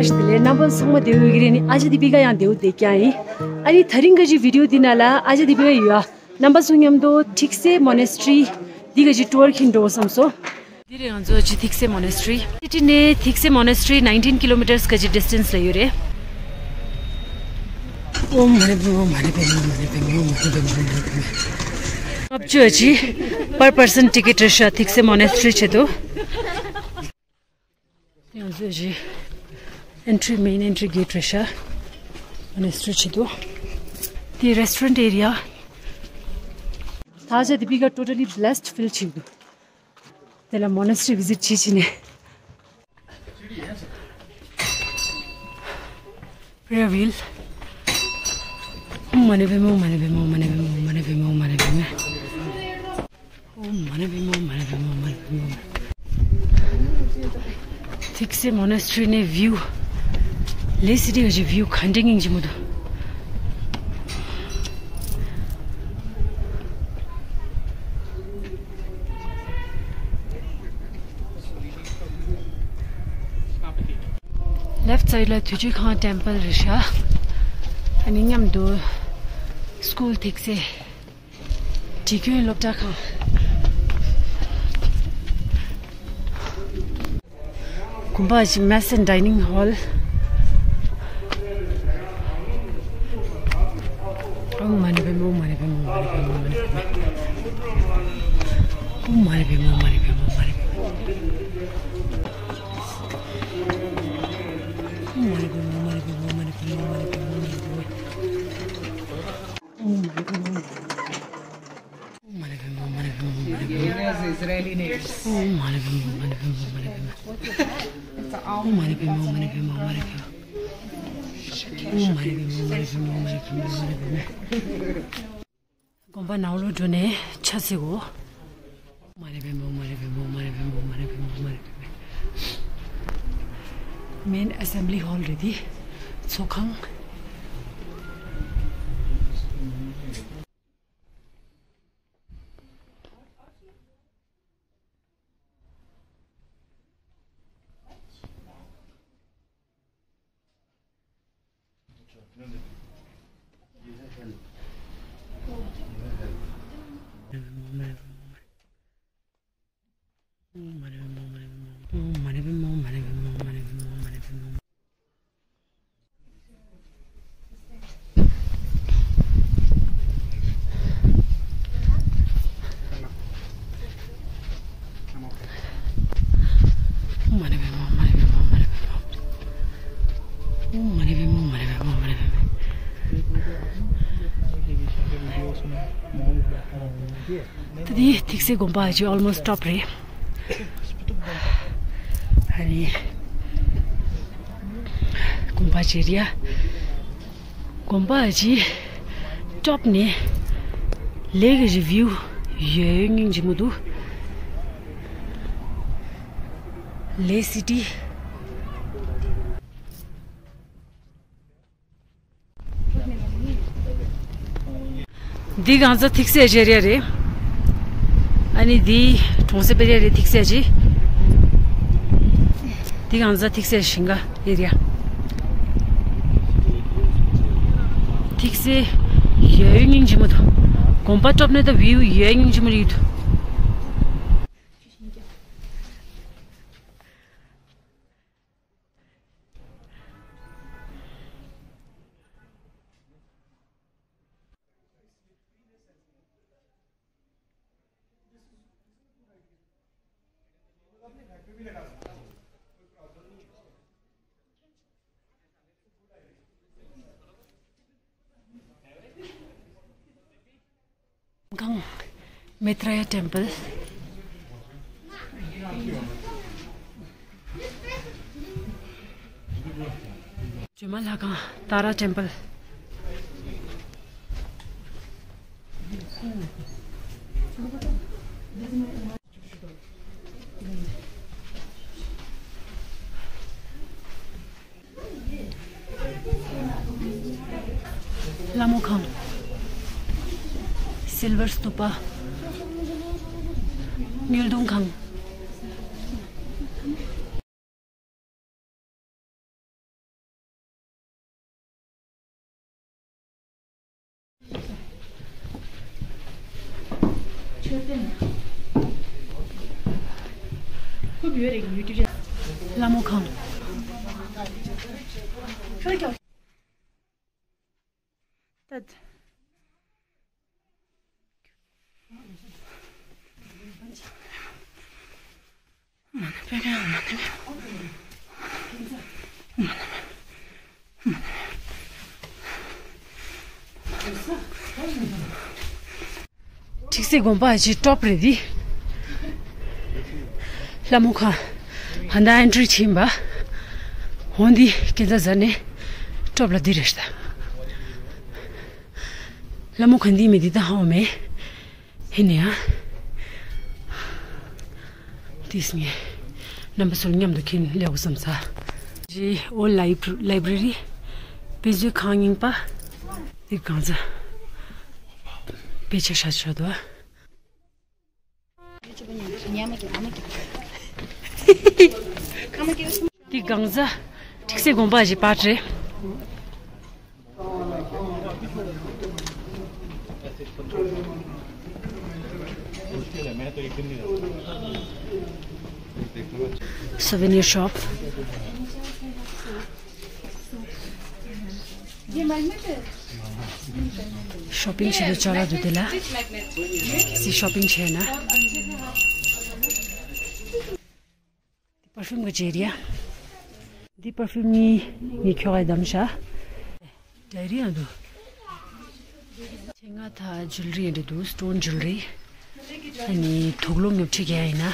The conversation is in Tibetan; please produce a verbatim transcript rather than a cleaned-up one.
དེ་ལས་རྣམ་པ་ཚང་མ་བདེ་པོ་ཡོད་ཀྱི་རེད། ནི་ཨ་ཅག་དེ་པི་ཀ་ཡང་བདེ་པོ་བསྡད་ཀྱི་ཡིན། ཨ་ནི་ད་རིང་གི་ཅིག་བི་ཌི་ཡོ་འདི་ནང་ལ་ཨ་ཅག་དེ་པི་ཀ་ཡོད་ཨ། རྣམ་པ་ཚོ་མཉམ་དུ་ཐིག་སེ་མོ་ནེ་སི་ཊི་རི་འདི་ག་ཅིག་ཊུ་ཨར་ཁྱེར་འགྲོ་བསམ་སོང་། འདི་རེད་ང་ཚོ་ཅིག་ཐིག་སེ་མོ་ནེ་སི་ཊི་རི། སི་ཊི་ནས་ཐིག་སེ་མོ་ནེ་སི་ཊི་རི་ནའིན་ཊིན་ཀི་ལོ་མི་ཊར་སི་ག་ཅིག་ཌི་སི་ཊེན་སི་ལ་ཡོད་རེད། ཨོཾ་མ་ཎི་པདྨེ་ཧཱུྃ། མ་ཎི་པདྨེ་ཧཱུྃ། མ་ཎི་པདྨེ་ཧཱུྃ། མ་ཎི་པདྨེ་ཧཱུྃ། ལྔ་བཅུ་ཅིག་པར་པར་སན་ཊི་ཀེ་ཊི་རེད་ཤག་ཐིག་སེ་མོ་ནེ་སི་ཊི་རི་ཆེད་དུ། ཡང་ཟོས་ཞིག་ཨེན་ཊི་རི་མེན་ཨེན་ཊི་རི་གེ་ཊི་རེད་ཤག་མོ་ནེ་སི་ཊི་རི་ཆེད་དུ། དེ་རེ་སི་ཊོ་རེན་ཊི་ཨེ་རི་ཡ། ད་ཆ་དེ་པི་ཀ་ཊོ་ཊ་ལི་བྷི་ལེ་སི་ཊི་ཕིལ་བྱེད་ཀྱི་འདུག་དེ་ལ་མོ་ནེ་སི་ཊི་རི་བི་ཛིཊ་བྱེད་བྱེད་ནས། པྲེ་ཡར་ཝིལ། ཨོཾ་མ་ཎི་པདྨེ་ཧཱུྃ། མ་ཎི་པདྨེ་ཧཱུྃ། མ་ཎི་པདྨེ་ཧཱུྃ། མ་ཎི་པདྨེ་ཧཱུྃ། ཨོཾ་མ་ཎི་པདྨེ་ཧཱུྃ། མ་ཎི་པདྨེ་ཧཱུྃ། མ་ཎི་པདྨེ་ཧཱུྃ། ཐིག་སེ་མོ་ནེ་སི་ཊི་རི་ནས་བིའུ། ལེ་སི་ཊི་ག་ཅིག་བིའུ་ག་འདྲ་སྙིང་རྗེ་མོ་འདུག་ལེཕ་སའིཌ་ལ་དུས་ཆེན་ཁང་ཊེམ་པལ་རེད་ཤག་ཨ་ནི་མཉམ་དུ་སི་ཀུལ་ཐིག་སེ། དྲིན་ཀོན་སློབ་གྲྭ་ཁང་། དགོན་པ་ཅིག་མེ་སན་ཌའི་ནིང་ཧོལ། ཨོཾ་མ་ཎི་པདྨེ་ཧཱུྃ། མ་ཎི་པདྨེ་ཧཱུྃ། མ་ཎི་པདྨེ་ཧཱུྃ། ཨོཾ་མ་ཎི་པདྨེ་ཧཱུྃ། མ་ཎི་པདྨེ་ཧཱུྃ། མ་ཎི་པདྨེ་ཧཱུྃ། ཨོཾ་མ་ཎི་པདྨེ་ཧཱུྃ། མ་ཎི་པདྨེ་ཧཱུྃ། མ་ཎི་པདྨེ་ཧཱུྃ། དགོན་པ་ནང་ལོགས་འགྲོ་ནས་ཕྱག་འཚལ་གོ། མ་ཎི་པདྨེ་ཧཱུྃ། མ་ཎི་པདྨེ་ཧཱུྃ། མ་ཎི་པདྨེ་ཧཱུྃ། མ་ཎི་པདྨེ་ཧཱུྃ། མེན་ཨེ་སེམ་བྷ་ལི་ཧོལ་རེད་དེ། ཚོགས་ཁང་། ད་དེ་ཐིག་སེ་དགོན་པ་ཅིག་ཨོལ་མོ་སི་ཊི་ཊོབ་རེད། ཨ་ནི་དགོན་པ་ཅིག་རེད་ཡ། དགོན་པ་ཅིག་ཊོབ་ནས་ལེ་གི་རི་བིའུ་ཡོད་ཡོད་སྙིང་རྗེ་མོ་འདུག་ལེ་སི་ཊི། འདི་གང་ཟག་ཐིག་སེ་ཨེ་རི་ཡ་རེད། ཨ་ནི་འདི་གྲོང་གསེབ་ཨེ་རི་ཡ་རེད། ཐིག་སེ་ཅི། འདི་གང་ཟག་ཐིག་སེ་ཞིང་ཁ་ཨེ་རི་ཡ། ཐིག་སེ་ཡོད་སྙིང་རྗེ་མོ་འདུག་དགོན་པ་ཊོབ་ནས་ད་བིའུ་ཡོད་སྙིང་རྗེ་མོ་རེད་འདུག་ཁང་། མེ་ཏྲེ་ཡ་ཊེམ་པལ། བྱེ་མ་ལྷ་ཁང་། ཏཱ་ར་ཊེམ་པལ། ལྷ་མོ་ཁང་། སིལ་ཝར་སྟུ་པ། དངུལ་གདུང་ཁང་། ལྷ་མོ་ཁང་། ཁྲིག་སེ་དགོན་པ་ཅིག་སྟོབས་རེད་འདི། ལྷ་མོ་ཁ་ཧན་ད་ཨེན་ཊི་རི་ཕྱིན་པ། འོ་འདི་ཁྱེད་ཚ་ཟ་ནས་སྟོབས་ལ་འདི་རེད་ཤག་ལྷ་མོ་ཁ་འདི་མི་འདི་ད་ཧ་འོ་མེ། ཧེ་ནས་ཨ། དེས་ངས་རྣམ་པ་ཚོ་མཉམ་དུ་ཁྱེར་སླེབས་དགོས་བསམ་ས། རི་ཨོལ་ལའི་ལའི་བྷ་རེ་རི། དཔེ་མཛོད་ཁང་རྙིང་པ། དེ་གང་ཚ། དཔེ་ཆ་ཤ་ཤ་འདུག་ཨ། དེ་གང་ཚ། ཁྲིག་སེ་དགོན་པ་ཞིག་པར་རེད། Souvenir shop. Shopping བྱེད་དུ་ཅག་ལ་འདུག་དེ་ལ། སི་shopping བྱས་ན། འདི་perfume གི་ཇེ་རིའ། འདི་perfume གཉིས་ངས་ཁྱོ་ག་བདམས་ཤག་ཌའི་རི་ཡང་འདུག་ཆེད་མངགས་ཐ་ཇུལ་རི་ཡང་འདུག stone jewelry། ཨ་ནི་དུག་སློག་ཉོ་ཁྲིད་རྒྱག་ཡིན་ན།